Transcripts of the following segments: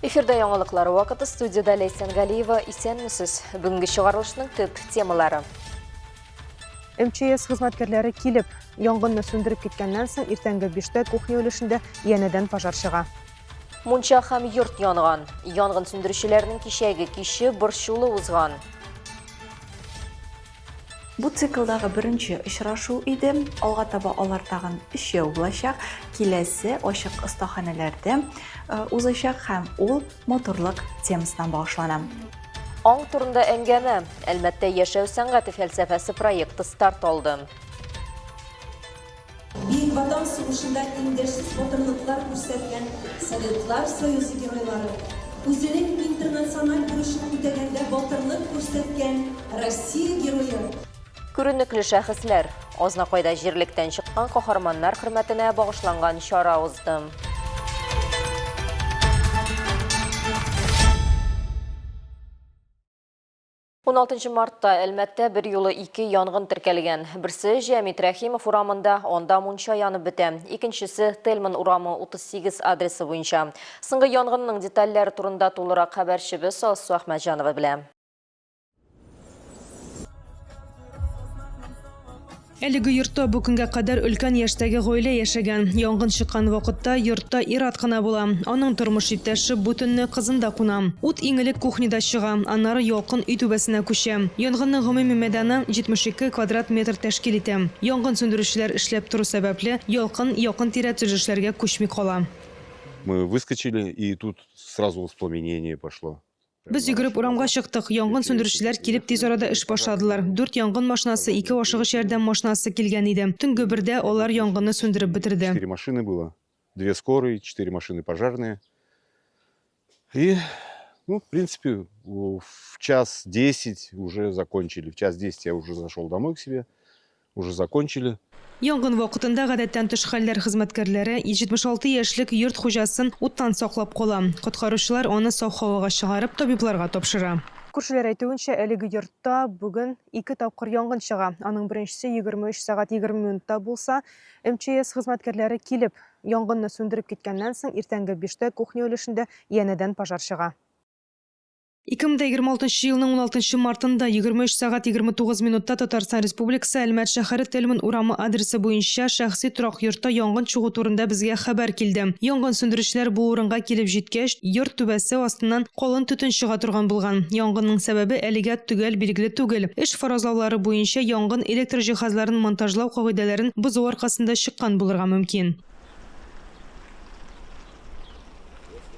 Эфирда яңалыклар вакыты студияда Ләйсән Галиева. Исәнмесез. Бүгенге чыгарылышның төп темалары. МЧС хезмәткәрләре килеп, янгынны сүндереп киткәннән соң иртәнге биштә кухня өлешендә янәдән пожар чыга. Мунча һәм йорт янган. Янгын сүндерүчеләрнең кичәге киче борчулы узган. Бу циклдагы беренче очрашу иде. Алга таба алар тагын өчәү булачак. Киләсе ачык остаханәләрдә э, узачак һәм ул матурлык темасына багышлана. Аң турында әңгәмә. Әлмәттә яшәү сәнгате фәлсәфәсе проекты старт алды. Бөек Ватан сугышында тиңдәшсез батырлыклар күрсәткән Советлар Союзы Геройлары, үзенең интернациональ бурычын үтәгәндә батырлык күрсәткән Россия Герое, Күренекле шәхесләр. Азнакайда җирлектән чыккан каһарманнар хөрмәтенә багышланган чара узды. 16 мартта Әлмәттә берьюлы ике янгын теркәлгән. Берсе Җәмит Рәхимов урамында, анда мунча янып бетә. Икенчесе Тельман урамы 38 адресы буенча. Соңгы янгынның детальләре турында тулырак хәбәрчебез Алсу Әхмәтҗанова белә. Әлеге йортта бу көнгә кадәр өлкән яшьтәге гаилә яшәгән. Янгын чыккан вакытта йортта ир-ат кына була. Аның тормыш иптәше бу төнне кызында куна. Ут иң элек кухняда чыга, аннары ялкын өй түбәсенә күчә. Янгынның гомуми мәйданы 72 квадрат метр тәшкил итә. Янгын сүндерүчеләр эшләп тору сәбәпле, ялкын якын-тирә төзелешләргә күчми кала. Мы выскочили, и тут сразу воспламенение пошло. Без йөгереп урамга чыктык. Янгын сүндерүчеләр килеп тиз арада эш башладылар. Дүрт янгын машинасы, ике ашыгыч ярдәм машинасы килгән иде. Төнге бердә алар янгынны сүндереп бетерде. Четыре машины было. Две скорые, четыре машины пожарные. И, ну, в принципе, в час десять уже закончили. В час десять я уже зашел домой к себе. Уже закончили. Янгын вакытында гадәттән тыш хәлләр хезмәткәрләре 76 яшьлек йорт хуҗасын уттан саклап кала. Коткаручылар аны саф һавага чыгарып, табибларга тапшыра. Күршеләр әйтүенчә, әлеге йортта бүген ике тапкыр янгын чыга. Аның беренчесе 23 сәгать 20 минутта булса, МЧС хезмәткәрләре килеп, янгынны сүндереп киткәннән соң, иртәнге биштә кухня өлешендә янәдән пожар чыга. 2026 елның 16 мартында 23 сәгать 29 минутта Татарстан Республикасы Әлмәт шәһәре Тельман урамы адресы буенча шәхси торак йортта янгын чыгу турында безгә хәбәр килде. Янгын сүндерүчеләр бу урынга килеп җиткәч, йорт түбәсе астыннан калын төтен чыга торган булган. Янгынның сәбәбе әлегә төгәл билгеле түгел. Эш фаразлаулары буенча, янгын электр җиһазларын монтажлау кагыйдәләрен бозу аркасында чыккан булырга мөмкин.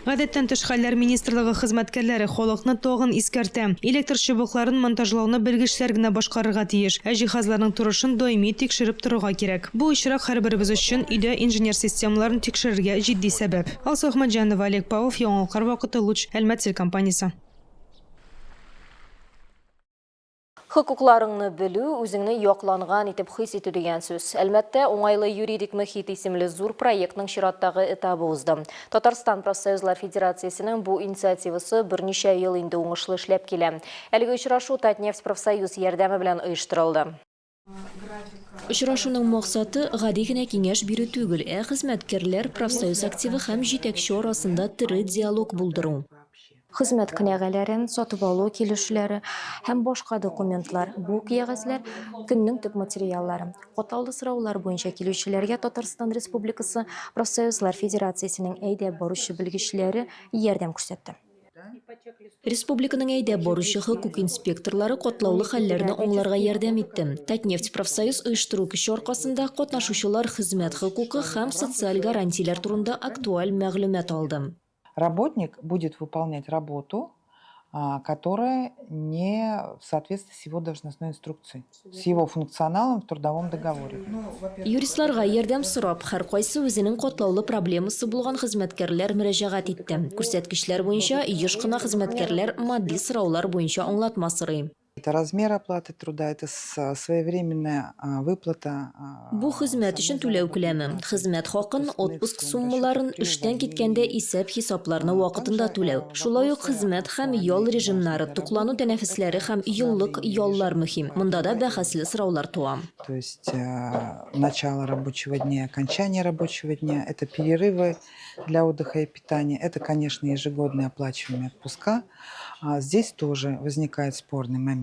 Гадәттән тыш хәлләр министрлыгы хезмәткәрләре халыкны тагын искәртә, электр чыбыкларын монтажлауны белгечләр генә башкарырга тиеш, ә җиһазларның торышын даими тикшереп торырга кирәк. Бу очрак һәрберебез өчен өйдә инженер системаларын тикшерергә җитди сәбәп. Алсу Әхмәтҗанова, Олег Павлов, Яңалыклар вакыты, Луч, Әлмәт телекомпаниясе. Хокукларыңны белү, үзеңне якланган итеп хис итү дигән сүз. Әлмәттә Уңайлы юридик мөхит исемле зур проектның чираттагы этабы узды. Татарстан Профсоюзлар федерациясенең бу инициативасы берничә ел инде уңышлы эшләп килә. Әлеге очрашу Татнефть профсоюз ярдәме белән оештырылды. Очрашуның максаты, гади генә киңәш бирү түгел, ә хезмәткәрләр, профсоюз активы һәм җитәкче арасында тере диалог булдыру. Хезмәт кенәгәләрен, сатып алу килешүләре һәм башка документлар, бу кәгазьләр, көннең төп материаллары. Катлаулы сораулар буенча килүчеләргә Татарстан Республикасы Профсоюзлар федерациясенең әйдәп баручы белгечләре ярдәм күрсәтте. Республиканың әйдәп баручы хокук инспекторлары катлаулы хәлләрне аңларга ярдәм итте. Татнефть профсоюз оештыру көче аркасында катнашучылар хезмәт хокукы һәм социаль гарантияләр турында актуаль мәгълүмат алды. Работник будет выполнять работу, которая не в соответствии с его должностной инструкцией, с его функционалом в трудовом договоре. Юристларга ярдәм сорап, һәркайсы үзенең катлаулы проблемасы булган хезмәткәрләр мөрәҗәгать итте. Күрсәткечләр буенча, еш кына хезмәткәрләр матди сораулар буенча аңлатма сорый. Это размер оплаты труда, это своевременная выплата. Бу хезмәт өчен түләү күләме, хезмәт хакын, отпуск суммаларын, эштән киткәндә исәп-хисапларны вакытында түләү. Шулай ук хезмәт һәм ял режимнары, туклану тәнәфесләре һәм еллык яллар мөһим. Монда да бәхәсле сораулар туа. То есть начало рабочего дня, окончание рабочего дня, это перерывы для отдыха и питания, это, конечно, ежегодные оплачиваемые отпуска. Здесь тоже возникают спорные моменты.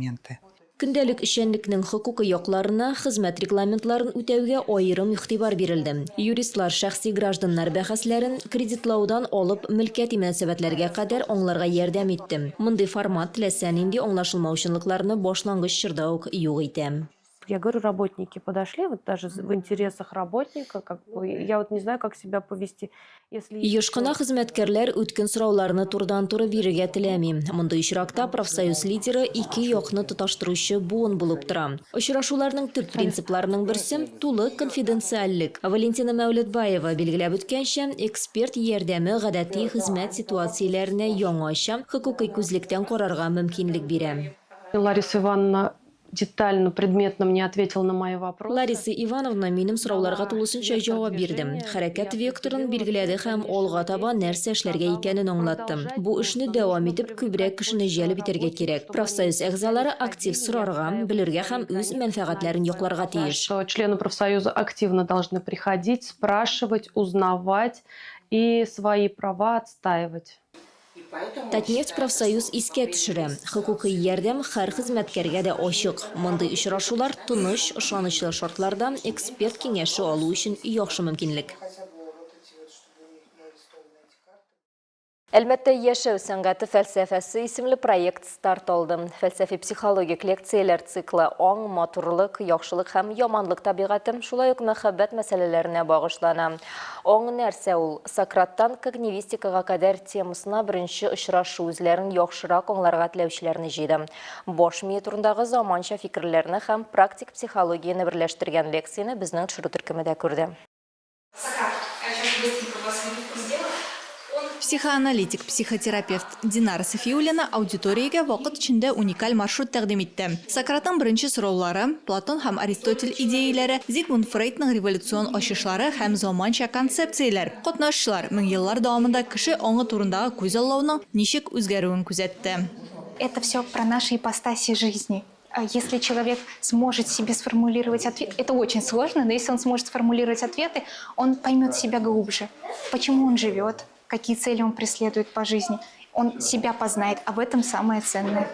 Көндәлек эшчәнлекнең хокукый якларына, хезмәт регламентларын үтәүгә аерым игътибар бирелде. Юристлар шәхси гражданнар бәхәсләрен, кредитлаудан алып мөлкәти мөнәсәбәтләргә кадәр аңларга ярдәм итте. Мондый формат теләсә нинди аңлашылмаучанлыкларны башлангыч чорда ук юк итә. Я говорю, работники подошли, вот даже в интересах работника, как бы, я вот не знаю, как себя повести. Если Еш кына хезмәткәрләр үткен сорауларны турыдан-туры бирергә теләми. Мондый очракта профсоюз лидеры ике якны тоташтыручы буын булып тора. Очрашуларның төп принципларының берсе, тулы конфиденциальлек. Валентина Мәүлетбаева билгеләп үткәнчә, эксперт ярдәме гадәти хезмәт ситуацияләренә яңача, хокукый күзлектән карарга мөмкинлек бирә. Лариса Ивановна детально, предметно мне ответила на мои вопросы. Лариса Ивановна минем сорауларга тулысынча җавап бирде. Хәрәкәт векторын билгеләде һәм алга таба нәрсә эшләргә икәнен аңлатты. Бу эшне дәвам итеп, күбрәк кешене җәлеп итәргә кирәк. Профсоюз әгъзалары актив сорарга, белергә һәм үз мәнфәгатьләрен якларга тиеш. Что члены профсоюза активно должны приходить, спрашивать, узнавать и свои права отстаивать. Татнефть профсоюз искә төшерә, хокукый ярдәм һәр хезмәткәргә дә ачык. Мондый очрашулар тыныч, ышанычлы шартларда эксперт киңәше алу өчен яхшы мөмкинлек. Әлмәттә яшәү сәнгате фәлсәфәсе исемле проект старт алды. Фәлсәфи психологик лекцияләр циклы аң, матурлык, яхшылык һәм яманлык табигате, шулай ук мәхәббәт мәсьәләләренә багышлана. Аң нәрсә ул? Сократтан когнивистикага кадәр темасына беренче очрашу үзләрен яхшырак аңларга теләүчеләрне җыйды. Баш мие турындагы заманча фикерләрне һәм практик психологияне берләштергән лекцияне безнең төшерү төркеме дә күрде. Сократ, я сейчас быстренько вас сделаю. Психоаналитик, психотерапевт Динара Сафиуллина аудиториягә вакыт эчендә уникаль маршрут тәкъдим итте. Сократның беренче сораулары, Платон һәм Аристотель идеяләре, Зигмунд Фрейдның революцион ачышлары һәм заманча концепцияләр. Катнашучылар мең еллар дәвамында кеше аңы турындагы күзаллауның ничек үзгәрүен күзәтте. Это все про наши ипостаси жизни. Если человек сможет себе сформулировать ответ, это очень сложно, но если он сможет сформулировать ответы, он поймет себя глубже. Почему он живет, какие цели он преследует по жизни. Он себя познает, а в этом самое ценное.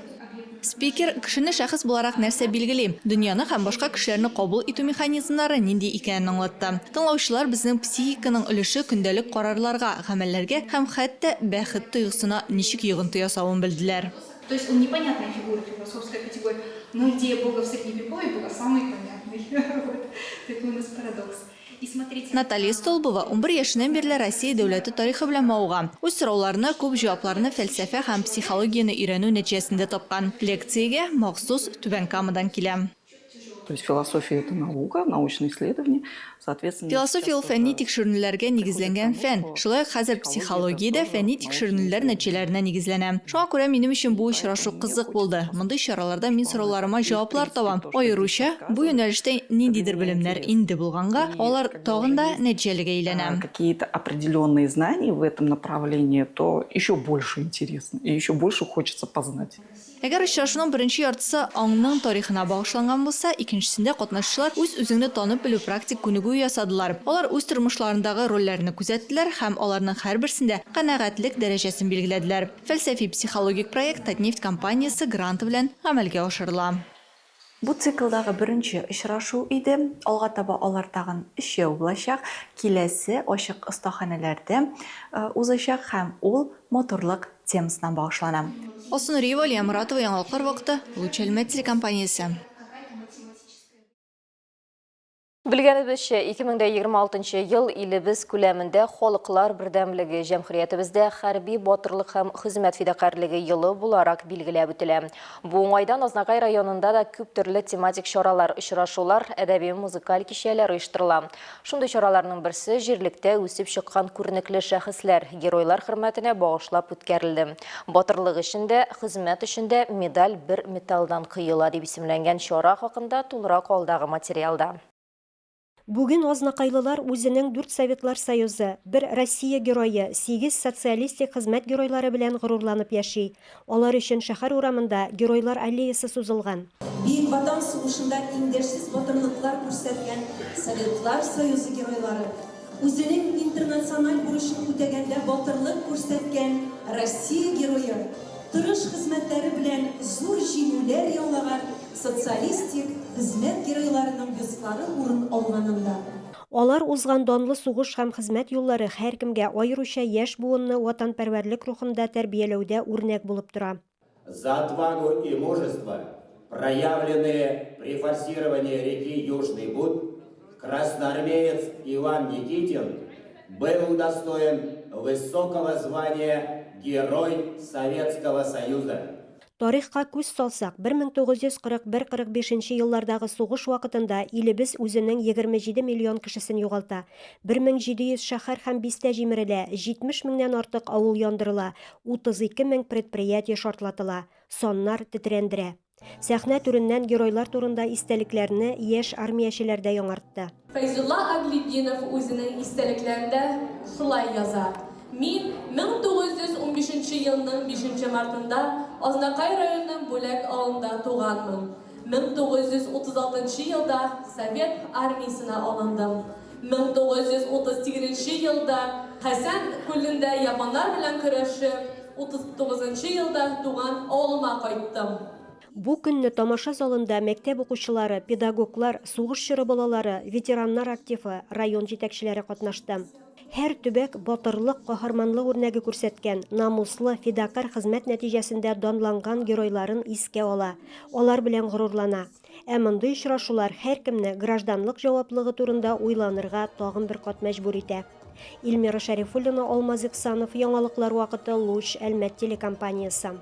Спикер кешене шәхес буларак нәрсә билгели, дөньяны һәм башка кешеләрне кабул итү механизмнары нинди икәнен аңлатты. Тыңлаучылар безнең психиканың өлеше көндәлек карарларга, гамәлләргә һәм хәтта бәхет тойгысына ничек йогынты ясавын белделәр. То есть он непонятная фигура, философская категория, но идея Бога в Средневековье была самой понятной. Вот такой у нас парадокс. И смотрите. Наталья Столбова 11 яшеннән бирле Россия дәүләте тарихы белән мавыга. Үз сорауларына күп җавапларны фәлсәфә һәм психологияне өйрәнү нәтиҗәсендә тапкан. Лекциягә махсус Түбән Камадан килә. То есть философия – это наука, научное исследование. Соответственно, Философия ул фәнни тикшеренүләргә нигезләнгән фән. Шулай ук хәзер психология дә фәнни тикшеренүләр нәтиҗәләренә нигезләнә. Шуңа күрә минем өчен бу очрашу кызык булды. Мондый чараларда мин сорауларыма җаваплар табам. Аеруча, бу юнәлештә ниндидер белемнәр инде булганга, алар тагын да нәтиҗәлегә әйләнә. Какие-то определенные знания в этом направлении, то еще больше интересно и еще больше хочется познать. Әгәр очрашуның беренче яртысы аңның тарихына багышланган булса, икенчесендә катнашучылар үз-үзеңне танып белү практик күнегүе ясадылар. Алар үз тормышларындагы рольләрне күзәттеләр һәм аларның һәрберсендә канәгатьлек дәрәҗәсен билгеләделәр. Фәлсәфи психологик проект Татнефть компаниясе гранты белән гамәлгә ашырыла. Бу циклдагы беренче очрашу иде. Алга таба алар тагын өчәү булачак. Киләсе ачык остаханәләрдә узачак һәм ул матурлык темасына багышлана. Алсу Нуриева, Алия Моратова, Яңалыклар вакыты, Луч Әлмәт телекомпаниясе. Белгәнебезчә, 2026 ел илебез күләмендә Халыклар бердәмлеге, җәмгыятебездә хәрби батырлык һәм хезмәт фидакарьлеге елы буларак билгеләп үтелә. Бу уңайдан Азнакай районында да күп төрле тематик чаралар, очрашулар, әдәби-музыкаль кичәләр оештырыла. Шундый чараларның берсе җирлектә үсеп чыккан күренекле шәхесләр, геройлар хөрмәтенә багышлап үткәрелде. Батырлык өчен дә, хезмәт өчен дә медаль бер металлдан коела дип исемләнгән чара хакында тулырак алдагы материалда. Бүген азнакайлылар үзенең дүрт Советлар Союзы, бер Россия Герое, сигез Социалистик Хезмәт Геройлары белән горурланып яши. Алар өчен шәһәр урамында Геройлар аллеясы сузылган. Бөек Ватан сугышында тиңдәшсез батырлыклар күрсәткән Советлар Союзы Геройлары, үзенең интернациональ бурычын үтәгәндә батырлык күрсәткән Россия Герое, тырыш хезмәтләре белән зур җиңүләр яулаган Социалистик Хезмәт Геройларының бюстлары урын алган анда. Алар узган данлы сугыш һәм хезмәт юллары һәркемгә, аеруча яшь буынны ватанпәрвәрлек рухында тәрбияләүдә үрнәк булып тора. За отвагу и мужество, проявленные при форсировании реки Южный Буд, красноармеец Иван Никитин был удостоен высокого звания Герой Советского Союза. Тарихка күз салсак, 1941-45 нче еллардагы сугыш вакытында илебез үзенең 27 миллион кешесен югалта. 1700 шәһәр һәм бистә җимерелә, 70 меңнән артык авыл яндырыла, 32 мең предприятие шартлатыла. Саннар тетрәндерә. Сәхнә түреннән геройлар турында истәлекләрне яшь армиячеләр дә яңартты. Фәйзулла Аглетдинов үзенең истәлекләрендә шулай яза, Мин 1915 нче елның бишенче мартында Азнакай районының Бүләк авылында туганмын. 1936 нчы елда Совет Армиясенә алындым. 1938 нче елда Хәсән күлендә японнар белән көрәшеп, 39 нчы елда туган авылыма кайттым. Бу көнне тамаша залында мәктәп укучылары, педагоглар, сугыш чоры балалары, ветераннар активы, район җитәкчеләре катнашты. Һәр төбәк батырлык, каһарманлык үрнәге күрсәткән, намуслы, фидакарь хезмәт нәтиҗәсендә данланган геройларын искә ала, алар белән горурлана. Ә мондый очрашулар һәркемне гражданлык җаваплыгы турында уйланырга тагын бер кат мәҗбүр итә. Эльмира Шәрифуллина, Алмаз Иксанов, Яңалыклар вакыты, Луч, Әлмәт телекомпаниясе.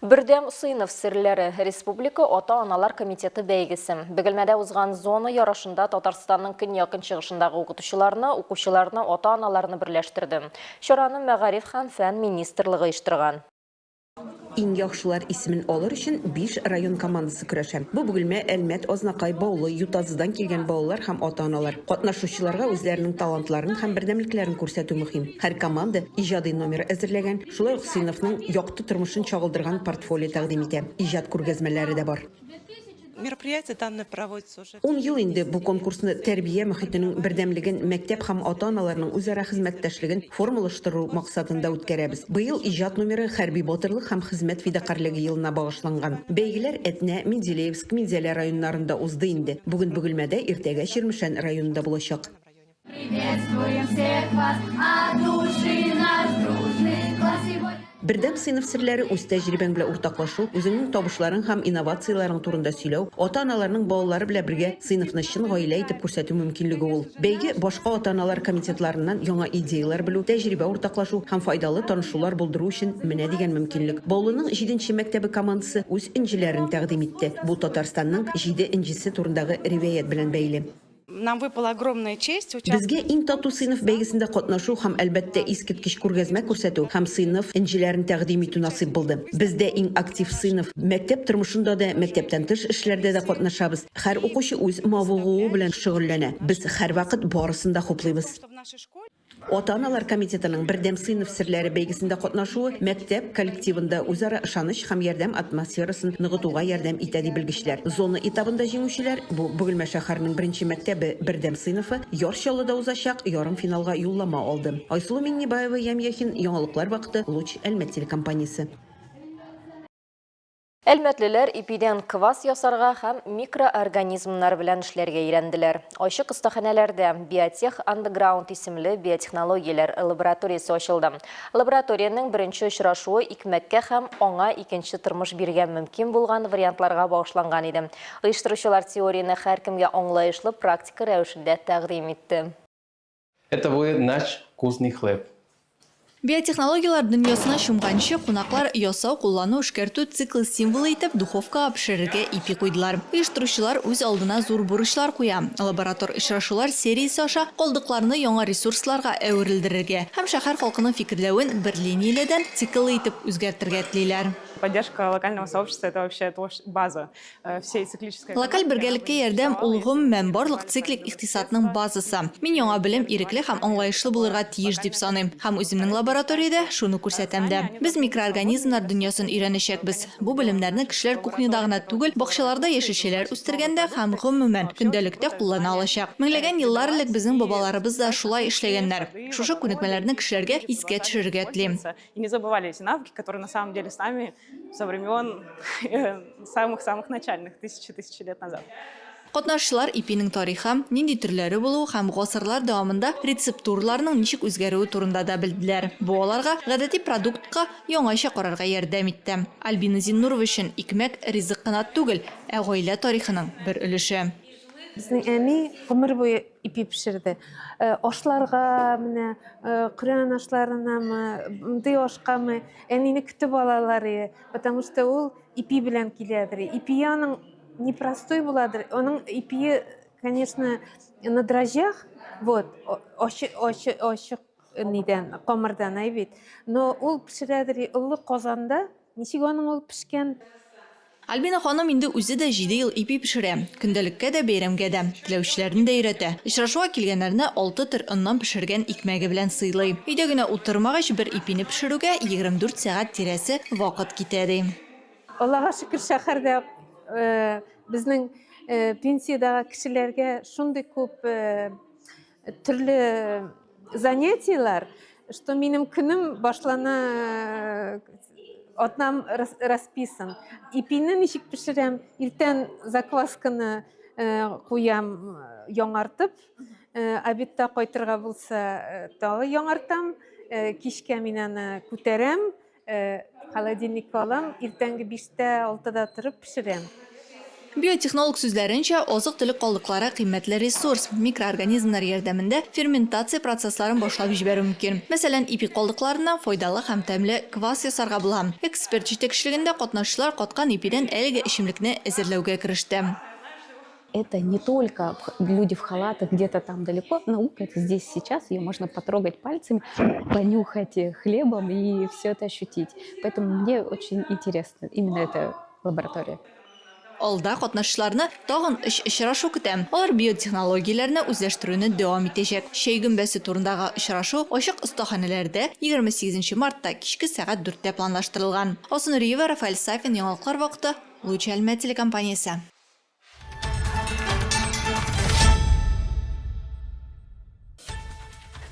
Бердәм сыйныф серләре республика ата-аналар комитеты бәйгесе. Бөгелмәдә узган зона ярышында Татарстанның көньяк-көнчыгышындагы укытучыларны, укучыларны, ата-аналарны берләштерде. Чараны Мәгариф һәм фән министрлыгы оештырган. Иң яхшылар исемен алыр өчен биш район командасы көрәшә. Бу Бөгелмә, Әлмәт, Азнакай, Баулы, Ютазыдан килгән балалар һәм ата-аналар. Катнашучыларга үзләренең талантларын һәм бердәмлекләрен күрсәтү мөһим. Һәр команда иҗади номер әзерләгән, шулай ук сыйныфның якты тормышын чагылдырган портфолио тәкъдим итә. Иҗат күргәзмәләре дә бар. Мероприятие данное проводится уже. Ун ел инде бу конкурсны тәрбия мохитенең бердәмлеген, мәктәп һәм ата-аналарның үзара хезмәттәшлеген формалаштыру максатында үткәрәбез. Быел иҗат номеры хәрби батырлык һәм хезмәт фидакарьлеге елына багышланган. Бәйгеләр Әтнә, Менделеевск, Минзәлә районнарында узды инде. Бүген Бөгелмәдә, иртәгә Чирмешән районында булачак. Приветствуем всех вас от души наш дружный класс сегодня. Бердәм сыйныф серләре үз тәҗрибәң белән уртаклашу, үзеңнең табышларың һәм инновацияләрең турында сөйләү, ата-аналарның балалары белән бергә сыйныфны чын гаилә итеп күрсәтү мөмкинлеге ул. Бәйге башка ата-аналар комитетларыннан яңа идеяләр белү, тәҗрибә уртаклашу һәм файдалы танышулар булдыру өчен менә дигән мөмкинлек. Баулының җиденче мәктәбе командасы үз энҗеләрен тәкъдим итте. Бу Татарстанның җиде энҗесе турындагы риваять белән бәйле. Нам выпала огромная честь участвовать. Безгә Иң тату сыйныф бәйгесендә катнашу һәм, әлбәттә, искиткеч күргәзмә күрсәтү һәм сыйныф энҗеләрен тәкъдим итү насыйп булды. Бездә иң актив сыйныф. Мәктәп тормышында да, мәктәптән тыш эшләрдә дә катнашабыз. Һәр укучы үз мавыгуы белән шөгыльләнә. Без һәрвакыт барысын да хуплыйбыз. Ата-аналар комитетының Бердәм сыйныф серләре бәйгесендә катнашуы мәктәп коллективында үзара ышаныч һәм ярдәм атмосферасын ныгытуга ярдәм итә, ди белгечләр. Зона этабында җиңүчеләр, бу Бөгелмә шәһәренең беренче мәктәбе Бердәм сыйныфы, Яр Чаллыда узачак ярымфиналга юллама алды. Айсылу Миңнебаева, Ямь Яхин, Яңалыклар вакыты, Луч, Әлмәт телекомпаниясе. Әлмәтлеләр ипидән квас ясарга һәм микроорганизмнар белән эшләргә өйрәнделәр. Ачык остаханәләрдә Биотех Андеграунд исемле биотехнологияләр лабораториясе ачылды. Лабораториянең беренче очрашуы икмәккә һәм аңа икенче тормыш бирергә мөмкин булган вариантларга багышланган иде. Оештыручылар теорияне һәркемгә аңлаешлы практика рәвешендә тәкъдим итте. Это будет наш вкусный хлеб. Биотехнологияләр дөньясына чумганчы, кунаклар ясау, куллану, эшкәртү циклы символы итеп духовкага пешерергә ипи куйдылар. Оештыручылар үз алдына зур бурычлар куя, лаборатор очрашулар сериясе аша калдыкларны яңа ресурсларга әверелдерергә һәм шәһәр халкының фикерләвен бер линияледән цикллы итеп үзгәртергә телиләр. Поддержка локального сообщества, это вообще база всей циклической Локаль бергәлеккә ярдәм, ул гомумән барлык циклик икътисадның базасы. Мин яңа белем ирекле һәм аңлаешлы булырга тиеш дип саныйм. Һәм үземнең лабораториядә шуны күрсәтәм дә. Без микроорганизмнар дөньясын өйрәнәчәкбез. Бу белемнәрне кешеләр кухняда гына түгел, бакчаларда яшелчәләр үстергәндә һәм, гомумән, көндәлектә куллана алачак. Меңләгән еллар элек безнең бабаларыбыз да шулай эшләгәннәр. Шушы күнекмәләрне кешеләргә искә төшерергә телим. И не забывали эти навыки, которые на самом деле с нами со времен самых-самых начальных, тысячи-тысячи лет назад. Катнашучылар ипинең тарихы, нинди төрләре булуы һәм гасырлар дәвамында рецептураларның ничек үзгәрүе турында да белделәр. Бу аларга гадәти продуктка яңача карарга ярдәм итте. Альбина Зиннурова өчен икмәк ризык кына түгел, ә гаилә тарихының бер өлеше. Безнең әни гомер буе ипи пешерде. Э, ашларга менә э, Коръән ашларынамы, мондый ашкамы, әнине көтеп алалар иде, потому что ул ипи белән киләдер. Ипие аның непростой буладыр. Аның ипие, конечно, на дрожжах, вот, ачы, ачы, ачык нидән, камырдан, әй бит. Но ул пешерәдер олы казанда. Ничек аның ул пешкән? Альбина ханым инде үзе дә җиде ел ипи пешерә. Көндәлеккә дә, бәйрәмгә дә. Теләүчеләрне дә өйрәтә. Очрашуга килгәннәрне алты төр оннан пешергән икмәге белән сыйлый. Өйдә генә утырмагач, бер ипине пешерүгә 24 сәгать тирәсе вакыт китә, ди. Аллага шөкер, шәһәрдә безнең пенсиядәге кешеләргә шундый күп төрле занятиеләр, что минем көнем башлана, атнам расписан. Ипине ничек пешерәм? Иртән заквасканы куям яңартып, обедта кайтырга булса, тагы яңартам, кичкә мин аны күтәрәм, Холодильникка алам, иртәнге биштә, алтыда торып пешерәм. Биотехнолог сүзләренчә, азык-төлек калдыклары кыйммәтле ресурс. Микроорганизмнар ярдәмендә ферментация процессларын башлап җибәрү мөмкин. Мәсәлән, ипи калдыкларыннан файдалы һәм тәмле квас ясарга була. Эксперт җитәкчелегендә катнашучылар каткан ипидән әлеге эчемлекне әзерләүгә кереште. Это не только люди в халатах где-то там далеко. Наука это здесь сейчас, ее можно потрогать пальцами, понюхать хлебом и все это ощутить. Поэтому мне очень интересно именно эта лаборатория. Алда катнашучыларны тагын өч очрашу көтә. Алар биотехнологияләрне үзләштерүне дәвам итәчәк. Чәй гөмбәсе турындагы очрашу ачык остаханәләрдә 28 нче мартта кичке сәгать дүрттә планлаштырылган. Алсу Нуриева, Рафаэль Сафин, Яңалыклар вакыты, Луч Әлмәт телекомпаниясе.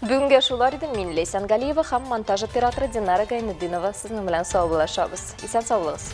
Бүгенгә шулар иде. Мин Ләйсән Галиева һәм монтаж операторы Динара Гайнетдинова сезнең белән саубуллашабыз. Исән саулыгыз.